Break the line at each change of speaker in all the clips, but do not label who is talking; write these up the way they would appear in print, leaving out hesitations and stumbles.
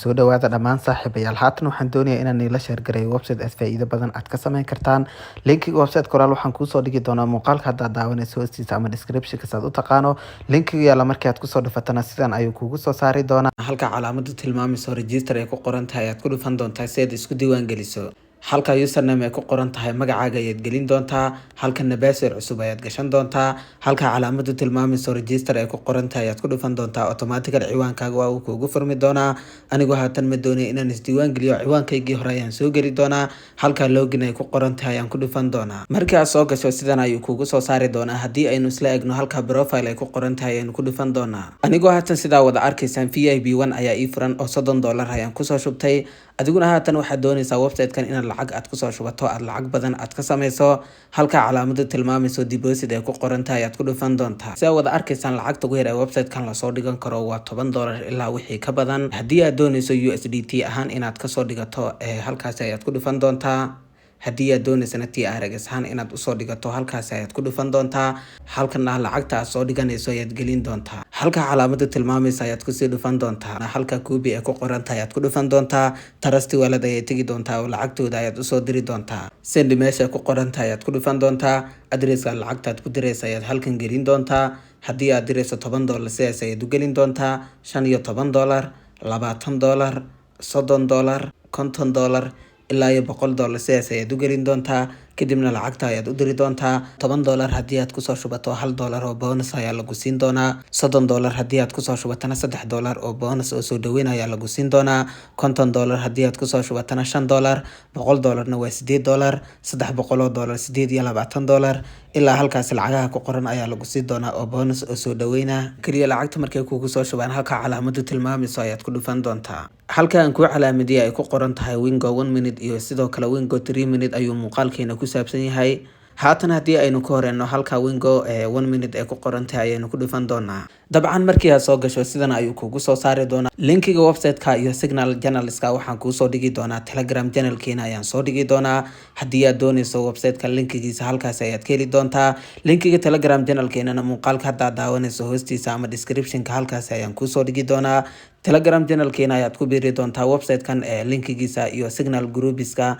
Soo dhawaada dhammaan saaxiibayaal. Haatan waxaan doonayaa inaan ila share gareeyo website aad faa'iido badan aad ka samayn kartaan. Linkiga website qoraal waxaan kuusoo dhigi doonaa muuqaalka haddaad daawanayso hoostiisa ama description-ka saad u taqaano. Linkiga yaala markii aad kusoo dhufatana, sidan ayuu kugu soo saari doonaa. Halka calaamadu tilmaamayso register ay ku qoran tahay ayaad ku dhufan doontaa si aad isku diiwaan geliso. Halka username ay ku qoran tahay magacaaga ayaad gelin doontaa, halkana password cusub ayaad gashan doontaa. Halka calaamadu tilmaamayso register ay ku qoran tahay ayaad ku dhufan doontaa. Automatically ciwaankaaga waa uu kuugu furmi doonaa. Anigu haatan ma doonaya inaan isdiiwaan geliyo, ciwaankaygii hore ayaan soo geli doonaa. Halka login ay ku qoran tahay ayaan ku dhufan doonaa. Markii aad soo gasho, sidan ayuu kuugu soo saari doonaa. Haddii aynu isla egno, halka profile ay ku qoran tahay ayaynu ku dhufan doonaa. Anigoo haatan sidaa wada arkaysaan, VIP 1 ayaa ii furan oo $30 ayaan kusoo shubtay. Adiguna haatan waxaad doonaysaa website-kan inaad lacag aad kusoo shubato, aad lacag badan aad ka sameyso. Halka calaamadu tilmaamayso deposit ay ku qoran tahay ayaad ku dhufan doontaa. Sidaa wada arkaysaan, lacagta ugu yar ee website-kan lasoo dhigan karo waa $10 ilaa wixii ka badan. Haddii aad doonayso USDT ahaan inaad kasoo dhigato, halkaasi ayaad ku dhufan doontaa. Haddii aad dooneysana TRX ahaan inaad usoo dhigato, halkaasi ayaad ku dhufan doontaa. Halkana lacagta aad soo dhiganayso ayaad gelin doontaa. Halka calaamada tilmaamaysa ayaad kusii dhufan doontaa. Halka copy ay ku qoran tahay ayaad ku dhufan doontaa. Trust Wallet ayaad tegi doontaa oo lacagtooda ayaad usoo diri doontaa. Send meesha ku qoran tahay ayaad ku dhufan doontaa. Addresska lacagtaad ku diraysa ayaad halkan gelin doontaa. Haddii aad dirayso $10, sidaas ayaad u gelin doontaa: $15, $20, $30, $50 ilaa iyo $100, sidaas ayaad u gelin doontaa. Kadibna lacagta ayaad u diri doontaa. $10 haddii aad kusoo shubato, $1 oo bonus ayaa lagu siin doonaa. $30 haddii aad kusoo shubatana, $3 oo bonus oo soo dhaweyn ayaa lagu siin doonaa. $50 haddii aad kusoo shubatana, $5. $100na waa $8. $300 $28. Ilaa halkaasi lacagaha ku qoran ayaa lagu siin doonaa oo bonus oo soo dhaweyna. Keliya lacagta markay kugu soo shubaan, halka calaamadu tilmaamayso ayaad ku dhufan doontaa. Halka aan kuu calaamadiyay ay ku qoran tahay Wingo 1 minute iyo sidoo kale Wingo 3 minute ayuu muuqaalkeena ku saabsan yahay. Haatan haddii aynu ka horeyno, halka Wingo 1 minute ay ku qoran tahay ayaynu ku dhufan doonaa. Dabcan markii aad soo gasho, sidan ayuu kugu soo saari doonaa. Linkiga website-ka iyo Signal channelska waxaan kuusoo dhigi doonaa Telegram channelkeena ayaan soo dhigi doonaa. Haddii aad dooneyso website-ka linkigiisa, halkaasi ayaad ka heli doontaa. Linkiga Telegram channelkeenana muuqaalka haddaad daawanayso hoostiisa ama descriptionka halkaasi ayaan kuusoo dhigi doonaa. Telegram channelkeena ayaad ku biiri doontaa. Website-kan linkigiisa iyo Signal groupiska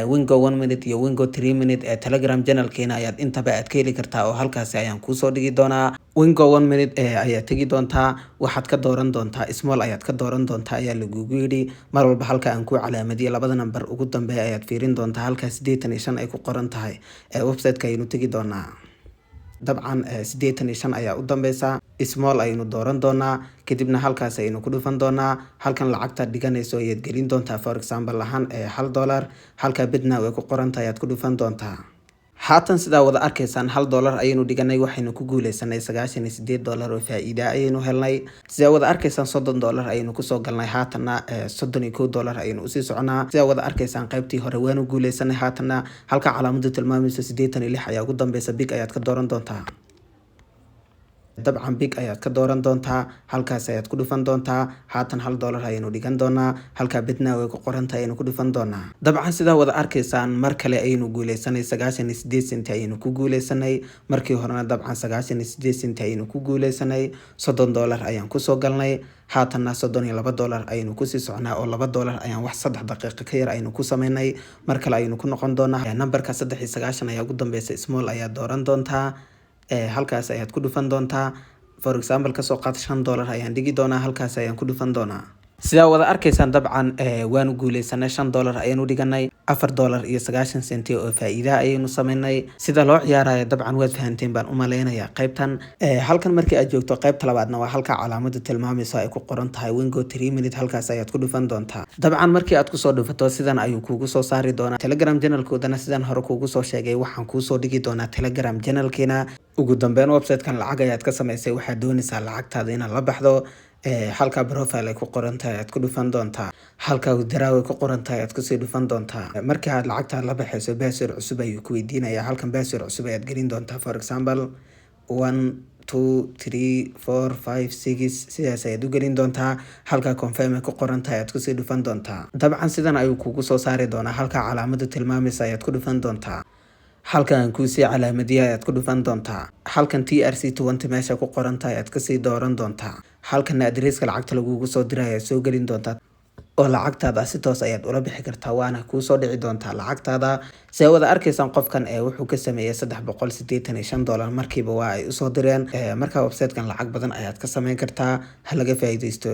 Wingo 1 minute iyo Wingo 3 minute ee Telegram channelkeena ayaad intaba aad ka heli kartaa oo halkaasi ayaan kuusoo dhigi doonaa. Wingo 1 minute ayaad tegi doontaa. Waxaad ka dooran doontaa small ayaad ka dooran doontaa ayaa lagugu yidhi. Mar walba halka aan ku calaamadiyay labada number ugu dambeeya ayaad fiirin doontaa, halkaa 85 ay ku qoran tahay. Website-ka ayaynu tegi doonaa. Dabcan 85 ayaa u dambeysa. Small ayaynu dooran doonaa, kadibna halkaas ayaynu ku dhufan doonaa. Halkan lacagta dhiganayso ayaad gelin doontaa, for example ahaan $1. Halka bet now ay ku qoran tahay ayaad ku dhufan doontaa. Haatan sidaa wada arkaysaan, $1 ayaynu dhiganay, waxaynu ku guuleysanay $98 oo faa-iida ayaynu helnay. Sidaa wada arkaysaan, $30 ayaynu kusoo galnay, haatanna $31 ayaynu usii soconaa. Sidaa wada arkaysaan, qaybtii hore waanu guuleysanay. Haatanna halka calaamadu tilmaamayso 86 ayaa ugu dambeysa. Big ayaad ka dooran doontaa. Dabcan big ayaad ka dooran doontaa, halkaas ayaad ku dhufan doontaa. Haatan $1 ayaynu dhigan doonaa. Halkaa bet now ay ku qorantahay ayaynu ku dhufan doonaa. Dabcan sidaa wada arkaysaan, mar kale ayaynu guuleysanay. 98 senti ayaynu ku guuleysanay. Markii horena dabcan 98 senti ayaynu ku guuleysanay. $30 ayaan kusoo galnay, haatanna $32 ayaynu kusii socnaa oo $2 ayaan wax 3 daqiiqo ka yar aynu ku sameynay. Mar kale ayaynu ku noqon doonaa. Nambarka 93 ayaa ugu dambeysa. Small ayaad dooran doontaa, halkaas ayaad ku dhufan doontaa. For example, kasoo qaad $5 ayaan dhigi doonaa, halkaas ayaan ku dhufan doonaa. Sidaa wada arkaysaan, dabcan waanu guuleysanay. $5 ayaanu dhiganay, $4.90 oo faa-iida ayaynu sameynay. Sida loo ciyaarayo dabcan waad fahanteen baan u maleynayaa qaybtan. Halkan markii aad joogto, qaybta labaadna waa halka calaamadu tilmaamayso ay ku qoran tahay Wingo 3 minute. Halkaas ayaad ku dhufan doontaa. Dabcan markii aad kusoo dhufato, sidan ayuu kuugu soo saari doonaa. Telegram channelkoodana sidaan hore kuugu soo sheegay, waxaan kuusoo dhigi doonaa Telegram channelkeena. Ugu dambeyn, website-kan lacag ayaad ka samaysay, waxaad doonaysaa lacagtaada inaad la baxdo. Halka profile ay ku qoran tahay aad ku dhufan doontaa. Halka withdraw ay ku qoran tahay aad kusii dhufan doontaa. Markii aad lacagtaad la baxayso, password cusub ayuu ku weydiinayaa. Halkan password cusub ayaad gelin doontaa, for example 1 2 3 4 5 6, sidaas ayaad u gelin doontaa. Halka confirm ay ku qoran tahay aad kusii dhufan doontaa. Dabcan sidan ayuu kugu soo saari doonaa. Halka calaamadu tilmaamaysa ayaad ku dhufan doontaa. Halkan kuusii calaamadiya ayaad ku dhufan doontaa. Halkan TRC20 meesha ku qoran tahay ayaad kasii dooran doontaa. Halkana addresska lacagta lagugu soo diray ayaad soo gelin doontaa. oo lacagtaada si toos ayaad ula bixi kartaa, waana kuusoo dhici doontaa lacagtaada. See wada arkaysaan, qofkan wuxuu ka sameeyey $385 markiiba waa ay usoo direen. Marka websitekan lacag badan ayaad ka sameyn kartaa, ha laga faa'iidaysto.